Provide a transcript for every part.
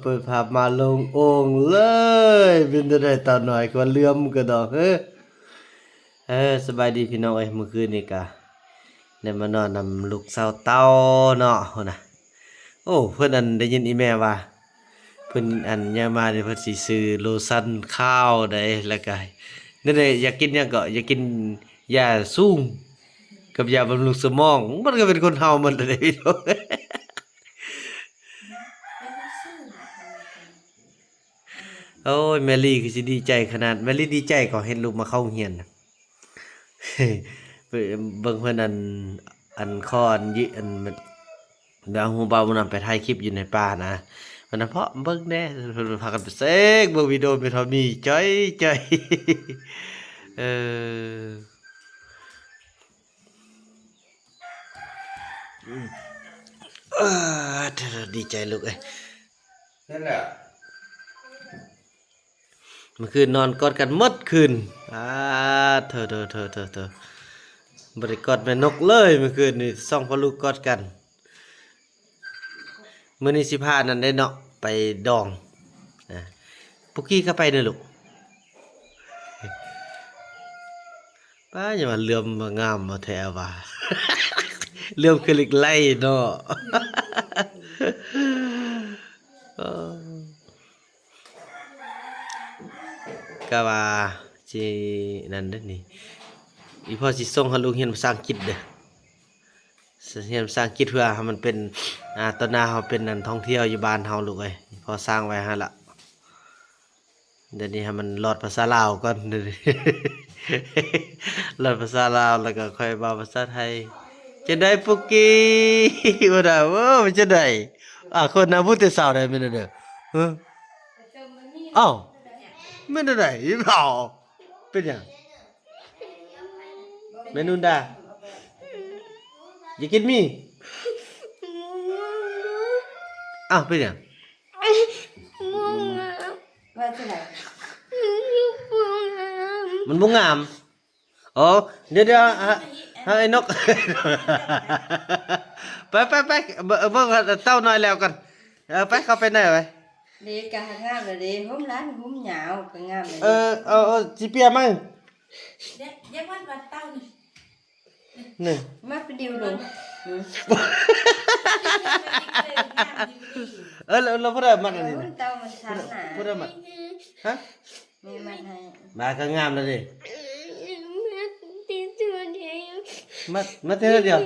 ເປີດພາບມາໂລ່ງໂອງເລີຍ. ເປັນຈັ່ງໃດເຕົ້ານ້ອຍ ຄືວ່າເຫຼື່ອມກະດອກເຮີ. ເອີ ສະບາຍດີພີ່ນ້ອງເອີຍ, ມື້ຄືນນີ້ກະໄດ້ມານອນນຳລູກສາວເຕົ້າເນາະ. ພຸ້ນນະ ໂອ້ ເພິ່ນອັນ ໄດ້ຍິນອີ່ແມ່ວ່າ ເພິ່ນອັນ ຍ້າຍມານີ້ເພິ່ນຊິຊື້ໂລຊັນຂາວໃດ໋ ແລ້ວກະນັ້ນແຫຼະ ຢາກກິນຫຍັງເກາະ ຢາກກິນຢາສູງກັບຢາບຳລຸງສະໝອງ. ມັນກະເປັນຄົນເຮົາມັນແຫຼະເດ້ພີ່ນ້ອງ. ໂອ້ຍ ແມຣີຄືຊິດີໃຈຂະໜາດ, ແມຣີດີໃຈກໍເຫັນລູກມາເຂົ້າໂຮງຮຽນນະ. ເບິ່ງເພິ່ນອັນ ອັນຂໍອັນຍື ອັນ ແບບຮູ້ບ່າວບຸນນຳໄປຖ່າຍຄລິບຢູ່ໃນປ່ານະ, ເພິ່ນນະເພາະເບິ່ງແດ່ ເພິ່ນພາກັນໄປເສັກເບິ່ງວິດີໂອແມ່ທອມມີ ຈ່ອຍໆ. ເອີ ອືມ ເອີ ດີໃຈລູກເອີຍ. ນັ້ນແຫຼະ ມື້ຄືນນອນກອດກັນໝົດຄືນ. ອາ ໂທ້ໆໆໆ ບໍ່ໄດ້ກອດແມ່ນົກເລີຍມື້ຄືນນີ້ ສອງພໍ່ລູກກອດກັນ. ມື້ນີ້ຊິພານັ້ນເດ້ເນາະ ໄປດອງ. ອາ ປຸກກີ້ກໍໄປເດີລູກ. ປ້າ ຢ່າວ່າເຫຼື່ອມວ່າງາມວ່າແທ້ວ່າ ເຫຼື່ອມຄືເຫຼັກໄຫຼເນາະ. ເອີ ກະວ່າຊິນັ້ນເດ້ນີ້ ອີ່ພໍ່ຊິສົ່ງໃຫ້ລູກຮຽນພາສາອັງກິດເດີ, ຮຽນພາສາອັງກິດເພື່ອໃຫ້ມັນເປັນ ອາ ຕອນໜ້າເຮົາເປັນອັນທ່ອງທ່ຽວຢູ່ບ້ານເຮົາລູກເອີຍ. ພໍ່ສ້າງໄວ້ຫັ້ນລະ ດຽວນີ້ໃຫ້ມັນລອດພາສາລາວກ່ອນ ດຽວນີ້ ລອດພາສາລາວ ແລ້ວກໍຄ່ອຍເວົ້າພາສາໄທ. ຈັ່ງໃດປຸກກີ້ ບໍ່ໄດ້ ເອີ ເປັນຈັ່ງໃດ? ອາ ຄົນນະ ບໍ່ແຕ່ເຊົ້າໃດ ແມ່ນເດີ. ເອີ ອ້າວ ແມ່ນແນວໃດ? ເວົ້າ ເປັນຫຍັງ? ແມ່ນຸນດາ ຢາກກິນໝີ່? ອ້າວ ເປັນຫຍັງ? ວ່າຈັ່ງໃດ? ມັນບໍ່ງາມ. ອໍ ດຽວໆ ຫາ ຫາໄອ້ນົກ ໄປ ໄປ ໄປ ເບິ່ງ ເບິ່ງເຕົ້ານ້ອຍແລ້ວກ່ອນ. ເອີ ໄປ ເຂົ້າໄປໃນໄປ. ເດ ກະງາມແລ້ວເດ ຫົ່ມຫຼານ ຫົ່ມຍາວ ກະງາມແລ້ວເດ. ເອີ ເອົາ ເອົາ ຊິປ່ຽນໃໝ່. ຢ່າ ຢ່າມັດ ມັດເຕົ້ານີ້ ນີ້ ມາໄປດິວລົງ. ເອີ ແລ້ວ ແລ້ວຜູ້ໃດມັດອັນນີ້ນະ? ເຕົ້າມັນສັນນະ. ຜູ້ໃດມັດ? ຮະ? ແມ່ມັດໃຫ້. ມາກໍງາມແລ້ວເດ. ມັດ ມັດເທື່ອດຽວ.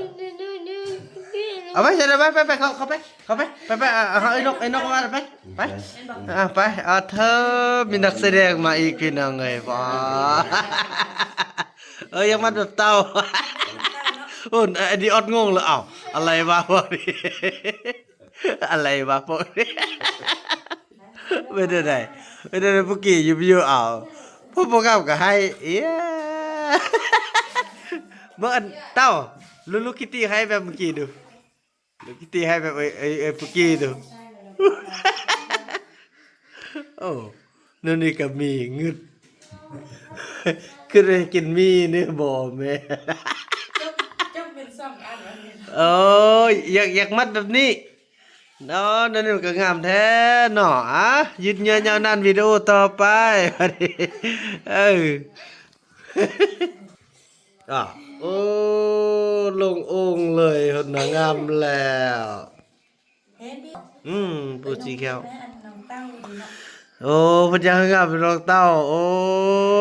ເອົາໄປ ເອົາໄປ ໄປ ໄປ ເຂົ້າ ເຂົ້າໄປ ເຂົ້າໄປ ໄປ ໄປ ເອົາ ເອົາໄອ້ນົກ ໄອ້ນົກມາໄປ ໄປ ອ່າ ໄປ. ອາ ເທີ ມີນັກສະແດງມາອີກ ພີ່ນ້ອງເອີຍ. ເອີ ຍັງມັດແບບເຕົ້າ. ໂອ້ ອັນນີ້ອອດງົງແລ້ວ. ເອົ້າ ອະໄລວະພວກນີ້ ອະໄລວະພວກນີ້. ເປັນຈັ່ງໃດ? ເປັນຈັ່ງໃດ? ປຸກກີ້ຢູ່ ຢູ່ ເອົາ ພວກບໍ່ງາມກໍໃຫ້ ເອີ ເບິ່ງອັນເຕົ້າ ລູກຄິດຕີ້ໃຫ້ແບບມື້ກີ້ດູ. ລູກຄິດຕີ້ໃຫ້ແບບ ເອີຍ ເອີຍ ເອີຍ ປຸກກີ້ດູ. ໂອ້ ແນວນີ້ກໍມີງຶດ ຄືໄດ້ກິນໝີ່ນີ້ບໍ່ແມ່? ຈົບ ຈົບເປັນສອງອັນອັນນີ້. ໂອ້ຍ ຢາກ ຢາກມັດແບບນີ້ເນາະ. ແນວນີ້ມັນກໍງາມແທ້ເນາະ. ອາ ຍືດເຍື້ອຍາວນານ ວິດີໂອຕໍ່ໄປ. ເອີ ອາ ໂອ້ ໂລ່ງໂອງເລີຍ ເພິ່ນນະງາມແລ້ວ. ອືມ ປູສີແຂ້ວ. ໂອ້ ເພິ່ນຢາກໃຫ້ງາມເປັນນ້ອງເຕົ້າ. ໂອ້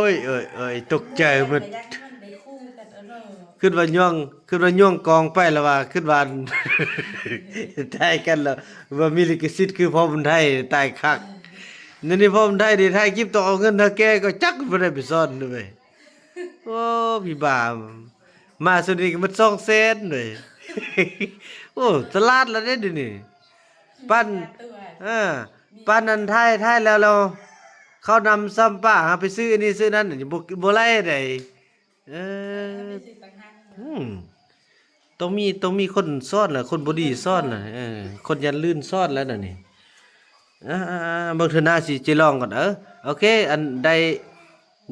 ຍ ເອີຍ ເອີຍ ຕົກໃຈໝົດ. ຄິດວ່າຍ່ວງ ຄິດວ່າຍ່ວງກອງໄປແລ້ວວ່າ ຄິດວ່າ ຖ່າຍກັນແລ້ວວ່າມີລິຂະສິດຄືພໍ່ບຸນໄທ ຕາຍຄັກ. ແນວນີ້ພໍ່ບຸນໄທນີ້ ຖ່າຍຄລິບຕ້ອງເອົາເງິນເຖົ້າແກ່ກໍຈັກບໍ່ໄດ້ໄປສອນເລີຍ. ໂອ້ ພີ່ບ້າ ມາຊຸດນີ້ກໍໝົດສອງແສນເລີຍ. ໂອ້ ຕະຫຼາດລະເດ້ດຽວນີ້. ປານ ເອີ ປານນັ້ນ ຖ່າຍ ຖ່າຍແລ້ວ ແລ້ວເຂົ້ານຳຊຳປາ ຫາໄປຊື້ອັນນີ້ຊື້ນັ້ນ ບໍ່ ບໍ່ໄລ່ໃດ. ເອີ ອືມ ຕ້ອງມີ ຕ້ອງມີຄົນສອນລະ ຄົນບໍ່ດີສອນລະ. ເອີ ຄົນຢ້ານລື່ນສອນລະນະນີ້. ອ່າ ເບິ່ງເທື່ອໜ້າຊິ ຊິລອງກ່ອນ. ເອີ ໂອເຄ ອັນ ໄດ້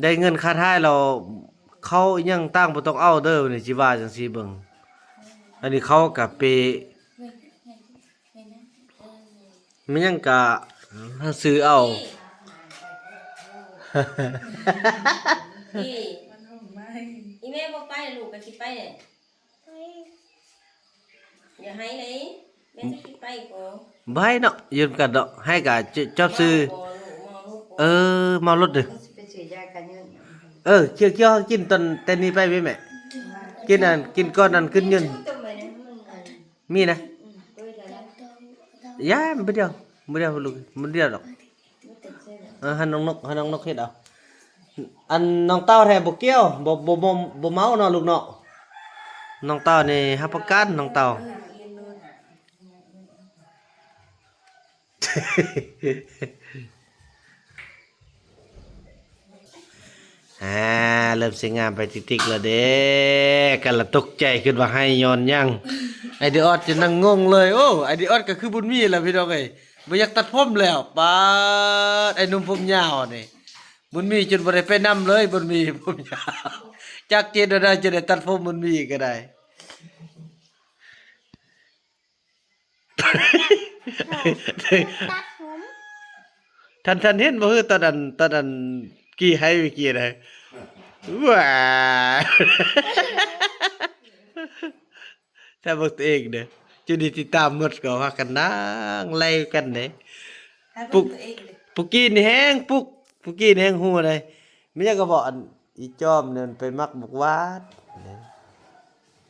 ໄດ້ເງິນຄ່າຖ່າຍແລ້ວ ເຂົ້າອີ່ຫຍັງຕ່າງບໍ່ຕ້ອງເອົາເດີ ນີ້ຊິວ່າຈັ່ງຊີ້ເບິ່ງ. ອັນນີ້ເຂົ້າກະເປ ແມ່ນຫຍັງກະ ເຮົາຊື້ເອົາ. ອີ່ ອີ່ແມ່ບໍ່ໄປ ລູກກໍຊິໄປແຫຼະ. ຢ່າໄຫ້ເລີຍ ແມ່ຈະຄິດໄປກໍ ບໍ່ໄຫ້ເນາະ ຢູ່ນຳກັນເນາະ ໄຫ້ກະຈອບຊື້. ເອີ ເມົາລົດເດີ. ໄປຊື້ຢາກັນຍຸງ. ເອີ ກ່ຽວໆ ກິນຕອນແຕ່ນີ້ໄປແມ່ ກິນອັນ ກິນກ່ອນອັນຂຶ້ນຍືນ. ມີນະ ຢາ ມື້ດຽວ ມື້ດຽວລູກ ມື້ດຽວດອກ. ເອີ ໃຫ້ນ້ອງນົກ ໃຫ້ນ້ອງນົກເຮັດເອົາ. ອັນນ້ອງເຕົ້າແທ້ບໍ່ກ່ຽວ ບໍ່ ບໍ່ ບໍ່ ບໍ່ເມົາເນາະລູກເນາະ. ນ້ອງເຕົ້ານີ້ຮັບປະກັນ ນ້ອງເຕົ້າ. ອ່າ ເລີ່ມຊິງາມໄປຕິກໆ ແລ້ວເດ້. ກະລະຕົກໃຈ ຄິດວ່າໄຫ້ຍ້ອນຫຍັງ. ໄອດີອອດຈະນັ່ງງົງເລີຍ. ໂອ້ ໄອດີອອດກໍຄືບຸນມີແຫຼະພີ່ນ້ອງເອີຍ. ບໍ່ຢາກຕັດຜົມແລ້ວ. ປາດ ໄອ້ໜຸ່ມຜົມຍາວນີ້ ບຸນມີຈົນບໍ່ໄດ້ໄປນຳເລີຍ. ບຸນມີຜົມຍາວ ຈັກເຈດວາດາຈະໄດ້ຕັດຜົມບຸນມີກໍໄດ້. ຕັດຜົມ. ທ່ານ ທ່ານເຫັນບໍ່? ຄືຕອນນັ້ນ ຕອນນັ້ນກີ້ໄຫ້ເມື່ອກີ້ນະ. ວ້າ ຖ້າເບິ່ງຕົວເອງເດີ ຈຸດນີ້ຕິດຕາມໝົດ ກໍພາກັນນັ່ງໄລ່ກັນເດ້. ປຸກ ປຸກກີ້ນີ້ແຮງ ປຸກ ປຸກກີ້ນີ້ແຮງຮູ້ເດ້. ມີຫຍັງກໍບອກ ອັນ ອີຈອມນັ້ນໄປມັກບັກຫວາດ.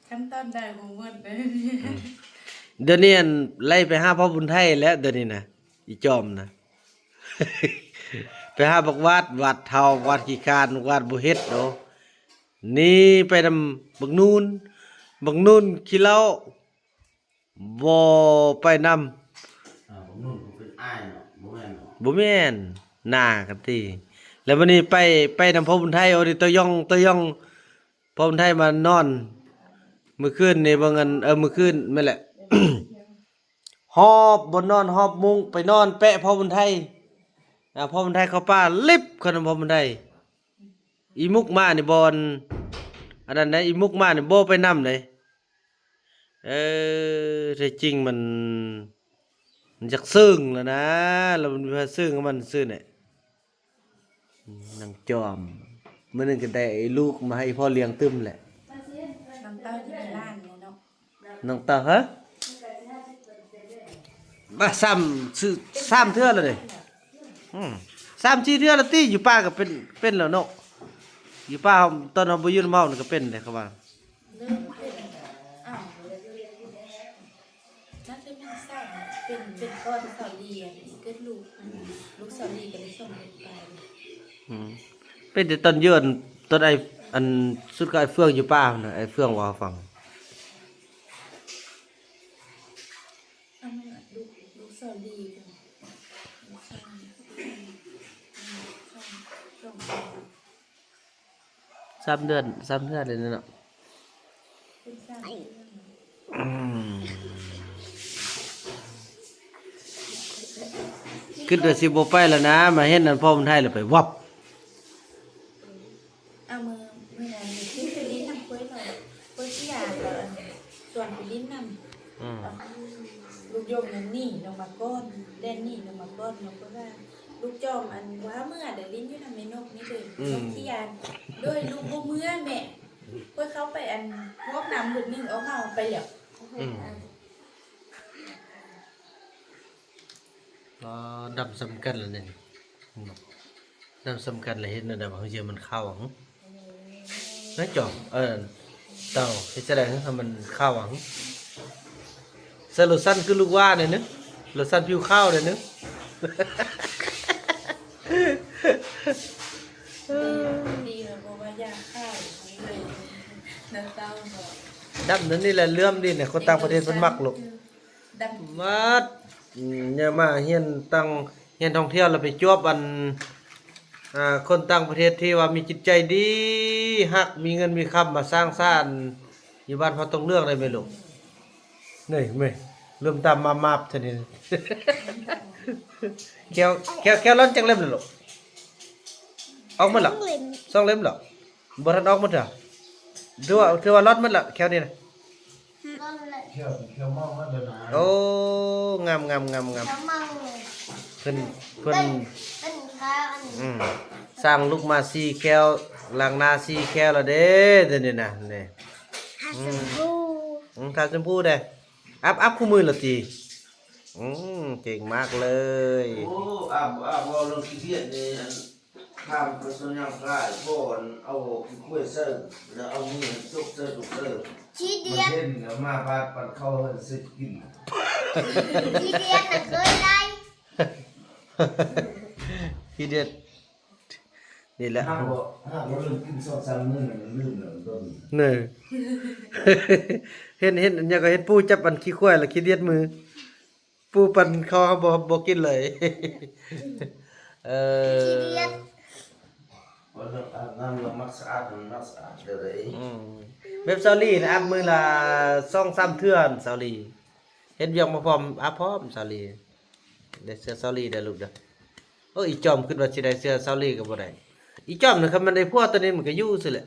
ຂັ້ນຕອນໃດບໍ່ໝົດເດ້. ອືມ ດຽວນີ້ ອັນ ໄລ່ໄປຫາພໍ່ບຸນໄທແລ້ວ ດຽວນີ້ນະ ອີຈອມນະ. ໄປຫາບັກຫວາດ ຫວາດເຖົ້າ ຫວາດຂີ້ຄ້ານ ບັກຫວາດບໍ່ເຮັດເນາະ. ໜີໄປນຳບັກນູນ ບັກນູນຂີ້ເຫຼົ້າ ບໍ່ໄປນຳ. ອ່າ ບັກນູນເປັນອ້າຍເນາະ ບໍ່ແມ່ນເນາະ. ບໍ່ແມ່ນ ໜ້າກັນຕິ. ແລ້ວບັດນີ້ໄປ ໄປນຳພໍ່ບຸນໄທ ໂອ ຕະຢອງ ຕະຢອງ ພໍ່ບຸນໄທມານອນມື້ຄືນນີ້ ເບິ່ງ ອັນ ເອີ ມື້ຄືນແມ່ນແຫຼະ ຫອບບ່ອນນອນ ຫອບມຸ້ງ ໄປນອນແປະພໍ່ບຸນໄທ. ອ່າ ພໍ່ບຸນໄທເຂົ້າປ່າ ລິບເຂົ້ານຳພໍ່ບຸນໄທ. ອີມຸກມານີ້ບໍ່ ອັນ ອັນນັ້ນໃດ ອີມຸກມານີ້ບໍ່ໄປນຳໃດ. ເອີ ແທ້ຈິງມັນ ມັນຢາກເຊິ່ງແລ້ວນະ ແລ້ວມັນມີໃຜເຊິ່ງກັບມັນຊື່ແຫຼະ. ອືມ ນາງຈອມ ມື້ໜຶ່ງກໍໄດ້ລູກມາໃຫ້ພໍ່ລ້ຽງຕື່ມແຫຼະ. ນ້ອງເຕົ້າຢູ່ໃນຮ້ານນີ້ເນາະ ນ້ອງເຕົ້າ ຮະ ມາສາມ ສາມເທື່ອແລ້ວເດ້. ອືມ ສາມສີ່ເທື່ອແລ້ວຕິ ຢູ່ປ່າກໍເປັນ ເປັນແລ້ວເນາະ. ຢູ່ປ່າ ຕອນເຮົາບໍ່ຢູ່ນຳເຮົານີ້ກໍເປັນເດ້ ເຂົາວ່າ. ເລີ່ມເປັນ ອ້າວ ໜ້າຈະແມ່ນສາວ ເປັນ ເປັນກ່ອນສາວລີ ອັນ ເກີດລູກ ອືມ ລູກສາວລີກໍໄດ້ສອງເດືອນປາຍ. ອືມ ເປັນແຕ່ຕອນຢູ່ ຕອນໄອ້ ອັນ ສຸດກັບໄອ້ເຟືອງຢູ່ປ່າຫັ້ນນະ ໄອ້ເຟືອງເວົ້າໃຫ້ຟັງ. ອັນນັ້ນ ລູກ ລູກສາວລີ ສາມເດືອນ ສາມເດືອນເລີຍເນາະ. ອືມ ຄິດວ່າຊິບໍ່ໄປແລ້ວນະ ມາເຫັນອັນພໍ່ບຸນໄທແລ້ວໄປວັບ. ເອົາ ມື້ ມື້ນັ້ນໄປຫຼິ້ນນຳຂ້ອຍເນາະ ຂ້ອຍຊິຢາກ ຊວນໄປຫຼິ້ນນຳ. ອືມ ລູກຢົງນັ້ນໜີລົງມາກ່ອນ ແລ່ນໜີລົງມາກ່ອນ ແລ້ວກໍວ່າ ລູກຈອມ ອັນ ວ່າເມື່ອໄດ້ຫຼິ້ນຢູ່ນຳແມ່ນົກນີ້ເດີ ອືມ ນົກຂີ້ຢ້ານ ໂດຍ ລູກບໍ່ເມື່ອແມ່ ຂ້ອຍເຂົ້າໄປ ອັນ ຫ້ອງນ້ຳບຶດໜຶ່ງ ອອກມາໄປແລ້ວ. ອືມ ອໍ ດຳສ່ຳກັນລະນີ້ ດຳສ່ຳກັນລະ ເຮັດແນວໃດວະ ເຮົາຊິໃຫ້ມັນຂາວຫວາຫື? ນາຍຈອມ ເອີ ເຕົ້າ ເຮັດຈັ່ງໃດໃຫ້ມັນຂາວຫວາຫື? ໃສ່ໂລຊັນຄືລູກວ່າແດ່ເນາະ ໂລຊັນຜິວຂາວແດ່ເນາະ. ດີແລ້ວ ບໍ່ວ່າຢາກຂາວເລີຍ ໜ້າເຕົ້າເນາະ. ດຳແນວນີ້ແຫຼະ ເຫຼື້ອມດີນະ ຄົນຕ່າງປະເທດເພິ່ນມັກໂລດ. ດຳ ມາດ ອືມ ໃຫຍ່ມາຮຽນຕ່າງ ຮຽນທ່ອງທ່ຽວ ແລ້ວໄປຈວບອັນ ອ່າ ຄົນຕ່າງປະເທດທີ່ວ່າມີຈິດໃຈດີ ຮັກ ມີເງິນມີຄຳ ມາສ້າງສານຢູ່ບ້ານພະຕົງເຫຼືອງໄດ້ແມ່ລູກ. ນີ້ແມ່ ເລີ່ມຕາມມາມາບຊະນີ້. ແຂ້ວ ແຂ້ວ ແຂ້ວລ້ອນຈັກເຫຼັ້ມແລ້ວລູກ? ອອກໝົດແລ້ວ ສອງເຫຼັ້ມ ສອງເຫຼັ້ມແລ້ວ. ບໍ່ທັນອອກໝົດເທື່ອ ຖືວ່າ ຖືວ່າລອດໝົດລະ ແຂ້ວນີ້ນະ. ໂອ້ ງາມ ງາມ ງາມ ງາມ. ເພິ່ນ ເພິ່ນ ເພິ່ນ ເພິ່ນພາອັນ ອືມ ສ້າງລູກມາສີ່ແຂ້ວ ລ້າງໜ້າສີ່ແຂ້ວແລ້ວເດ້ ດຽວນີ້ນະ ນີ້ ທາແຊມພູ ອືມ ທາແຊມພູເດ້ ອາບ ອາບຄູ່ມື້ລະຕິ ອືມ ເກັ່ງມາກເລີຍ ໂອ້ ອາບ ອາບ ເວົ້າເລື່ອງຂີ້ດຽດນີ້ ອັນ ຖາມໄປສ່ວນຫຍັງຫຼາຍ ບໍ່ ອັນ ເອົາຂີ້ຄວາຍໃສ່ ແລ້ວເອົາມືຈົກໃສ່ ຈົກໃສ່ ຂີ້ດຽດ ມາເຫັນແລ້ວມາບາດປັນເຂົ້າໃຫ້ຊິກິນ ຂີ້ດຽດນະເຄີຍໄດ້ ຂີ້ດຽດ ນີ້ແຫຼະ ຫາກບໍ່ ຫາກບໍ່ເລີ່ມກິນສອງສາມມື້ນະ ມັນລືມແລ້ວ ມັນບໍ່ມີ ເນີ ເຫັນ ເຫັນຫຍັງກໍເຫັນປູຈັບອັນຂີ້ຄວາຍລະຂີ້ດຽດມື ປູປັ່ນເຂົ້າເຮົາບໍ່ ບໍ່ກິນເລີຍ ເອີ ຂີ້ດຽດ ວ່າເລື່ອງອາບນ້ຳລະມັກສະອາດ ມັນມັກສະອາດເດີ ອືມ ແບບສາວລີນະ ອາບມື້ລະສອງສາມເທື່ອ ສາວລີ ເຮັດວຽກມາພ້ອມ ອາບພ້ອມສາວລີ ໄດ້ເສື້ອສາວລີເດີລູກເດີ ໂອ້ຍ ອີຈອມຄິດວ່າຊິໄດ້ເສື້ອສາວລີກໍບໍ່ໄດ້ ອີຈອມນະ ຄັນມັນໄດ້ຜົວຕອນນີ້ມັນກໍຢູ່ຊື່ແຫຼະ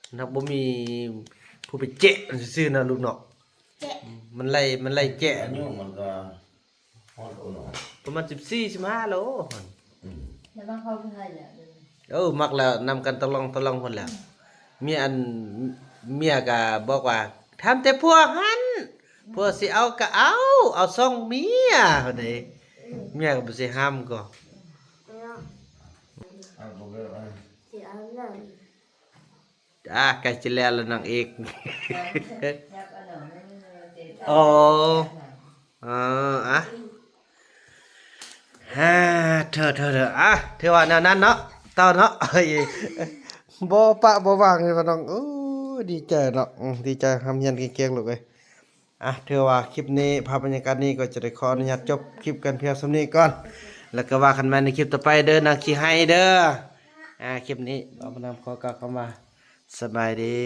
ມັນຫາກບໍ່ມີຜູ້ໄປແຈະມັນຊື່ໆນະລູກເນາະ ແຈະ ມັນໄລ່ ມັນໄລ່ແຈະ ອາຍຸມັນກໍຮອດໂອເນາະ ປະມານສິບສີ່ ສິບຫ້າແລ້ວ ອືມ ແລ້ວມັນເຂົ້າຄືໃຫ້ແຫຼະ ເອີ ມັກແລ້ວ ນຳກັນຕະລ່ອງຕະລ່ອງພຸ້ນແຫຼະ ເມຍ ອັນ ເມຍກໍບອກວ່າ ຖາມແຕ່ຜົວຫັ້ນ ຜົວຊິເອົາກໍເອົາ ເອົາສອງເມຍ ເພິ່ນເດ້ ເມຍກໍບໍ່ຊິຫ້າມກໍ ເອົາບໍ່ເອົາ ຊິເອົານຳ ອ່າ ໃກ້ຊິແລ້ວລະນາງເອກ ໂອ້ ເອີ ອ່ະ ຮາ ເທີ ເທີ ເທີ ອ່ະ ຖືວ່າແນວນັ້ນເນາະ ຕໍ່ເນາະ ບໍ່ປະບໍ່ວາງເລີຍວ່ານ້ອງ ໂອ້ຍ ດີໃຈເນາະ ອືມ ດີໃຈ ຮ່ຳຮຽນເກັ່ງໆ ລູກເອີຍ. ອ່ະ ຖືວ່າຄລິບນີ້ ພາບບັນຍາກາດນີ້ກໍຈະໄດ້ຂໍອະນຸຍາດຈົບຄລິບກັນພຽງສ່ຳນີ້ກ່ອນ ແລ້ວກໍວ່າກັນໃໝ່ໃນຄລິບຕໍ່ໄປເດີ ນາງຂີ້ໄຫ້ເດີ. ອ່າ ຄລິບນີ້ ບ່າວບຸນນຳຂໍກ່າວຄຳວ່າ ສະບາຍດີ.